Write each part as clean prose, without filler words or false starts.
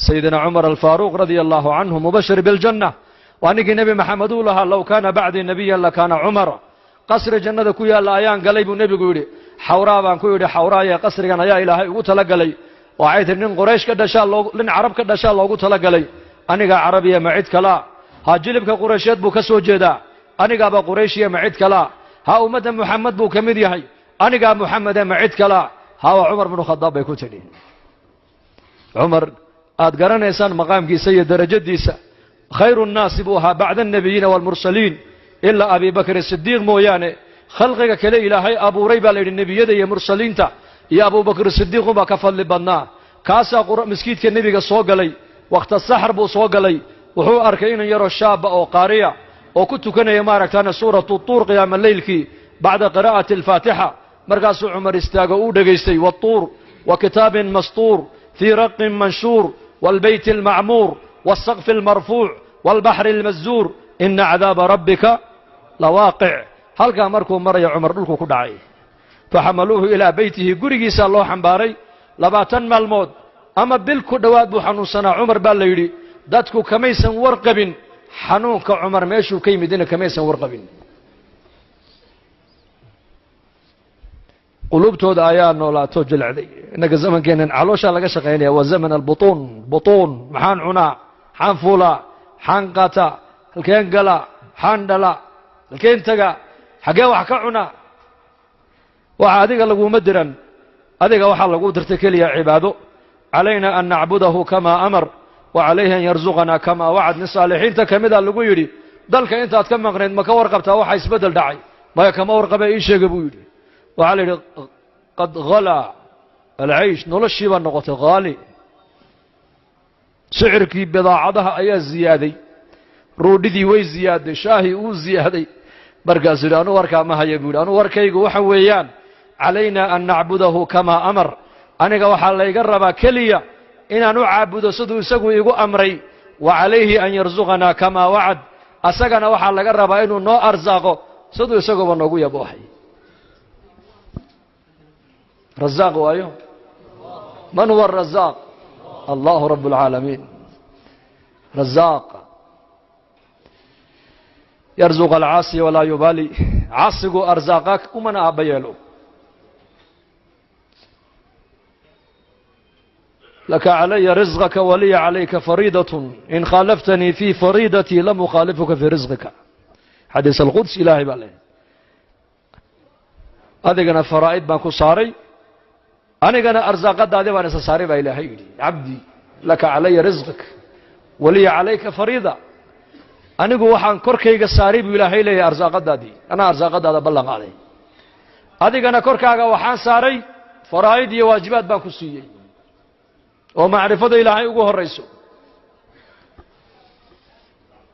Sayidina Cumar Alfaaruuq radia allahu canhu, mubashir biljanna, waa ninkii Nebi Maxamed uu lahaa low kaana bacdii nebiyan lakaana Cumar. Qasri jannada ku yaalla ayaan galay buu nebigu yidhi. Xawraa baan ku yidhi, xawraaye qasrigan ayaa Ilaahay ugu talagalay. Waxay tihi nin Quraysh ka dhashaa loo, nin Carab ka dhashaa loogu talagalay. Anigaa Carabiya, ma cid kalaa? Ha, jilibka Quraysheed buu ka soo jeedaa. Anigaaba Qurayshiya, ma cid kalaa? Ha, ummadda Muxamed buu ka mid yahay. Anigaa Muxamede, ma cid kalaa? Ha, waa Cumar bnu Khadaab bay ku tidhi. Cumar aad garanaysaan maqaamkiisa iyo darajadiisa, khayru nnaasi buu ahaa bacda annabiyiina waalmursaliin ilaa Abi Bakr Sidiiq mooyaane. Khalqiga kale Ilaahay abuuray baa la yidhi nebiyada iyo mursaliinta iyo Abubakr Sidiiq unbaa ka fadli badnaa. Kaasaa maskiidka nebiga soo galay, wakhta saxar buu soo galay. Wuxuu arkay inan yaroo shaaba oo qaariya oo ku tukanaya maaragtaane suuratu Tuur qiyaama leylkii bacda qiraa'ati alfaatixa. Markaasuu Cumar istaago, uu dhegaystay: "Watuur wa kitaabin mastuur fii raqin manshuur waalbeyti almacmuur waalsaqfi almarfuuc waalbaxri almasjuur ina cadaaba rabbika lawaaqic." Halkaa markuu maraya Cumar dhulku ku dhacay. Faxamaluuhu ilaa beytihi, gurigiisaa loo xambaaray. 20 maalmood ama bil ku dhowaad buu xanuunsanaa Cumar baa la yidhi. Dadku kamaysan warqabin xanuunka Cumar meeshuu ka yimidina, kamaysan warqabin. Quluubtooda ayaa noolaato, jilecday. Innaga zamankeennan calooshaa laga shaqaynaya, waa zaman albutuun. Butuun, maxaan cunaa, maxaan fuulaa, maxaan qaataa, halkeen galaa, maxaan dhalaa, halkeen tagaa, xaggee wax ka cunaa. Waxa adiga laguma diran. Adiga waxaa lagu dirtay keliya cibaado. Calayna an nacbudahu kamaa amar wa calayhi an yarzuqanaa kamaa wacad. Nin saalixiinta ka mida lagu yidhi, dalka intaad ka maqnayd ma ka warqabtaa waxa isbeddel dhacay? Maya, kama warqabe, ii sheega buu yidhi. Waxaa la yidhi qad halaa alcaysh, noloshii baa noqotay haali, sicirkii bidaacadaha ayaa ziyaaday, roodhidii way ziyaaday, shaahii uu ziyaaday. Markaasuu yidhi, anuu warkaa ma haya buu yidhi. Anuu warkaygu waxa weeyaan calayna an nacbudahu kamaa amar. Aniga waxaa layga rabaa keliya inaan u caabudo siduu isagu igu amray. Wa calayhi an yarzuqanaa kamaa wacad. Asagana waxaa laga rabaa inuu noo arsaaqo siduu isaguba noogu yaboohay. Razaaq waayo? Man huwa arazaaq? Allahu rabb اlcaalamiin. Razaaq yarzuq alcaasi walaa yubaali. Caasigu arsaaqa umana aabba yeelo. Laka calaya risqaka waliya calayka fariidat, in khaalaftanii fii fariidatii lam ukhaalifuka fii risqika. Xadiis alquds. Ilaahay baa leh, adigana faraa'id baan ku saaray, anigana arsaaqadaadi baan isa saaray baa Ilaahay yidhi. Cabdii, laka calaya risqak waliya calayka fariida. Anigu waxaan korkayga saaray buu Ilaahay leeyahay arsaaqadaadii, anaa arsaaqadaada ballan qaaday. Adigana korkaaga waxaan saaray faraa'id iyo waajibaad baan ku siiyey oo macrifada Ilaahay ugu horayso.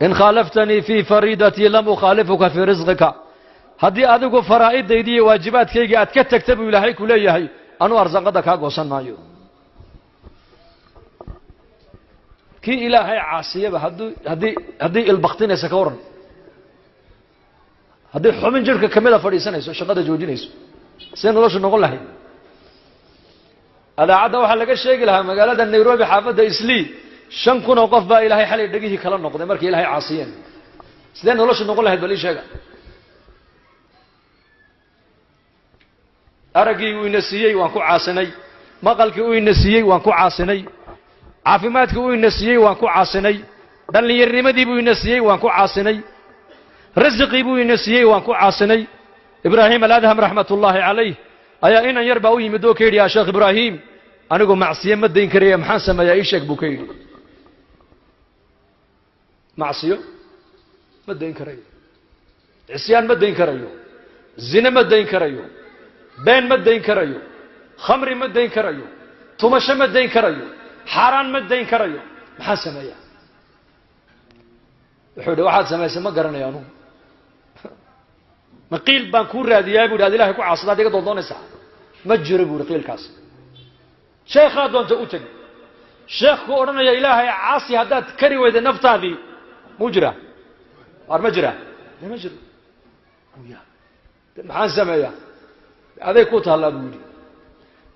In khaalaftanii fii fariidatii lam ukhaalifuka fii risqika. Haddii adigu faraa'idaydii iyo waajibaadkaygii aad ka tagta buu Ilaahay ku leeyahay, anuu arsaaqadda kaa goosan maayo. Kii Ilaahay caasiyaba hadduu haddii ilbaktinaysa ka waran, haddii xubin jirhka kamida fadhiisanayso, shaqada joojinayso, see noloshu noqon lahayd? Adaacadda waxaa laga sheegi lahaa magaalada Nairobi, xaafadda Islii, 5,000 oo qof baa Ilaahay xalay dhegihii kala noqday markay Ilaahay caasiyeen. Sidee noloshu noqon lahayd? Bal ii sheega. Araggii uu ina siiyey waan ku caasinay, maqalkii uu ina siiyey waan ku caasinay, caafimaadkii uu ina siiyey waan ku caasinay, dhallinyarnimadii buu ina siiyey waan ku caasinay, risiqii buu ina siiyey waan ku caasinay. Ibraahim Aladham raxmatullaahi calayh ayaa inan yar baa u yimid oo ka yidhi, yaa Sheekh Ibraahim, anigu macsiyo ma dayn karaya, maxaan sameeyaa? Ii sheeg buu ka yidhi. Macsiyo ma dayn karayo, cisyaan ma dayn karayo, zine ma dayn karayo, been ma dayn karayo, khamri ma dayn karayo, tumasho ma dayn karayo, xaaraan ma dayn karayo, maxaan sameeyaa? Wuxuu yidhi, waxaad samaysay ma garanayo anugu. Ma qiil baan kuu raadiyaa bu yidhi ad Ilahay ku caasadaad iga doondoonaysaa? Ma jiro bu yidhi qiilkaas. Sheekhaa doonta u teg, sheekh ku odhanaya Ilaahay caasi haddaad kari weyday naftaadii muu jiraa? Waar ma jiraa? De ma jiro. Maxaan sameeyaa? Aday ku taallaa buu yidhi.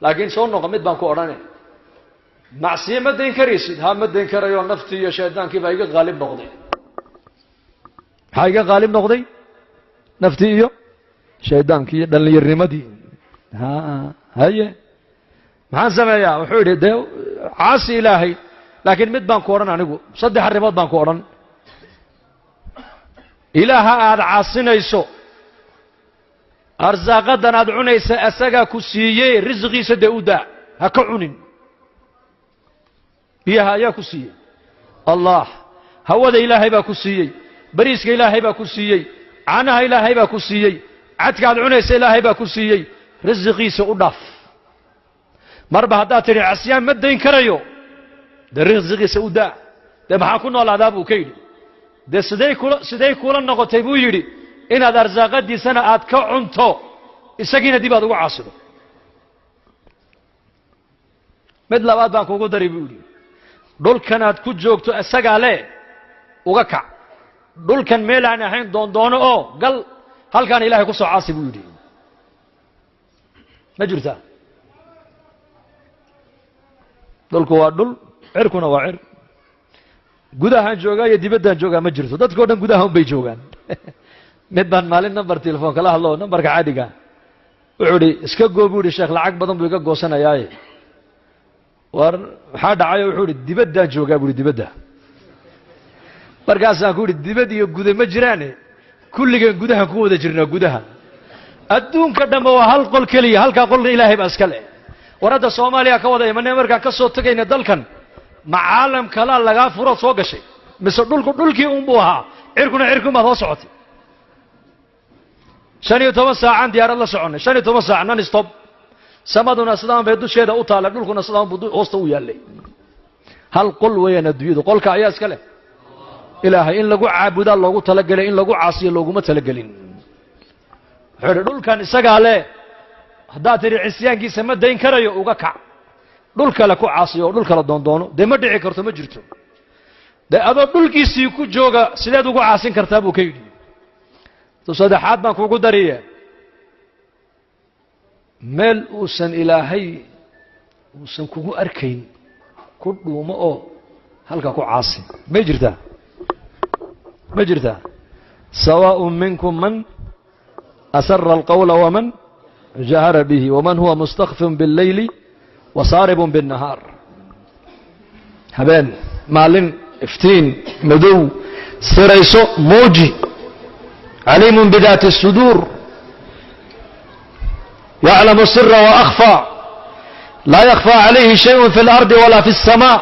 Laakiin soo noqo, mid baan ku odhane. Macsiye ma dayn karaysid? Ha, ma dayn karayo, naftii iyo shaydaankii baa iga qaalib noqday. Maxaa iga qaalib noqday? Naftii iyo shaydaankii iyo dhallinyarnimadii. Ha, haye, maxaan sameeyaa? Wuxuu yidhi dee caasi Ilaahay, laakiin mid baan ku odhan anigu, 3 arrimood baan ku odhan. Ilaaha aad caasinayso, arsaaqadan aad cunaysa asagaa ku siiyey, risqiisa dee u daa, ha ka cunin. Biyaha ayaa ku siiyey? Allah. Hawada Ilaahay baa ku siiyey, bariiska Ilaahay baa ku siiyey, caanaha Ilaahay baa ku siiyey, cadka aad cunaysa Ilaahay baa ku siiyey, risiqiisa u dhaaf. Marba haddaad tidhi casyaan ma dayn karayo, dee risiqiisa u daa. Dee maxaa ku noolaadaa buu ka yidhi. Dee siday kula noqotay buu yidhi inaad arsaaqadiisana aad ka cunto, isagiina dib aad ugu caasido? Mid labaad baan kugu dari buu yidhi, dhulkan aad ku joogto isagaa le, uga kac dhulkan, meel aan ahayn doondoono oo gal, halkaan Ilahay ku soo caasi buu yidhi. Ma jirtaa? Dhulku waa dhul, cirkuna waa cir. Gudahaan joogaa iyo dibaddaan joogaa ma jirto, dadkao dhan gudaha un bay joogaan. Mid baan maalin number telefoon kala hadlo, numberka caadiga, wuxuu idhi iska goo buu yidhi, sheekh lacag badan buu iga goosanayaaye. War maxaa dhacayo? Wuxuu idhi dibaddaan joogaa buu yidhi, dibadda. Markaasaan ku yidhi dibad iyo gude ma jiraane, kulligeen gudahan ku wada jirnaa. Gudaha adduunka dhanba waa hal qol keliya, halkaa qolna Ilaahay baa iska leh. War hadda Soomaaliya ka wada imanay, markaan ka soo tegayna dalkan, ma caalam kalaa lagaa furood soo gashay, mise dhulku dhulkii unbuu ahaa, cirkuna cirkuun baad hoo socotay? 15 saacaan diyaarad la soconnay, 15 saac non stop. Samaduna sidaan bay dusheeda u taalla, dhulkuna sidaan buu hoosta u yaallay. Hal qol weeyaan adduunyadu, qolka ayaa iska leh Ilaahay. In lagu caabudaa loogu talagelay, in lagu caasiyo looguma talagelin. Wuxuu idhi dhulkan isagaa leh, haddaad tidhi cisyaankiisa ma dayn karayo, uga kac, dhul kale ku caasiyo oo dhul kale doondoono. Dee ma dhici karto, ma jirto. Dee adoo dhulkiisii ku jooga sideed ugu caasin kartaa buu ka yidhi. Tu saddexaad baan kugu dariye, meel uusan Ilaahay uusan kugu arkayn ku dhuumo oo halka ku caasi. May jirtaa? Ma jirtaa? Sawaaء minkum man asara alqawla waman jahara bihi waman huwa mustakfin biاlleyli wasaarib biالnahaar. Habeen, maalin, iftiin, madow, sirayso, muuji. Caliimu bidaati الsuduur, yaclamu sira waأkhfى, laa yakfى calayhi shayء fi اlardi walaa fi الsamaaء.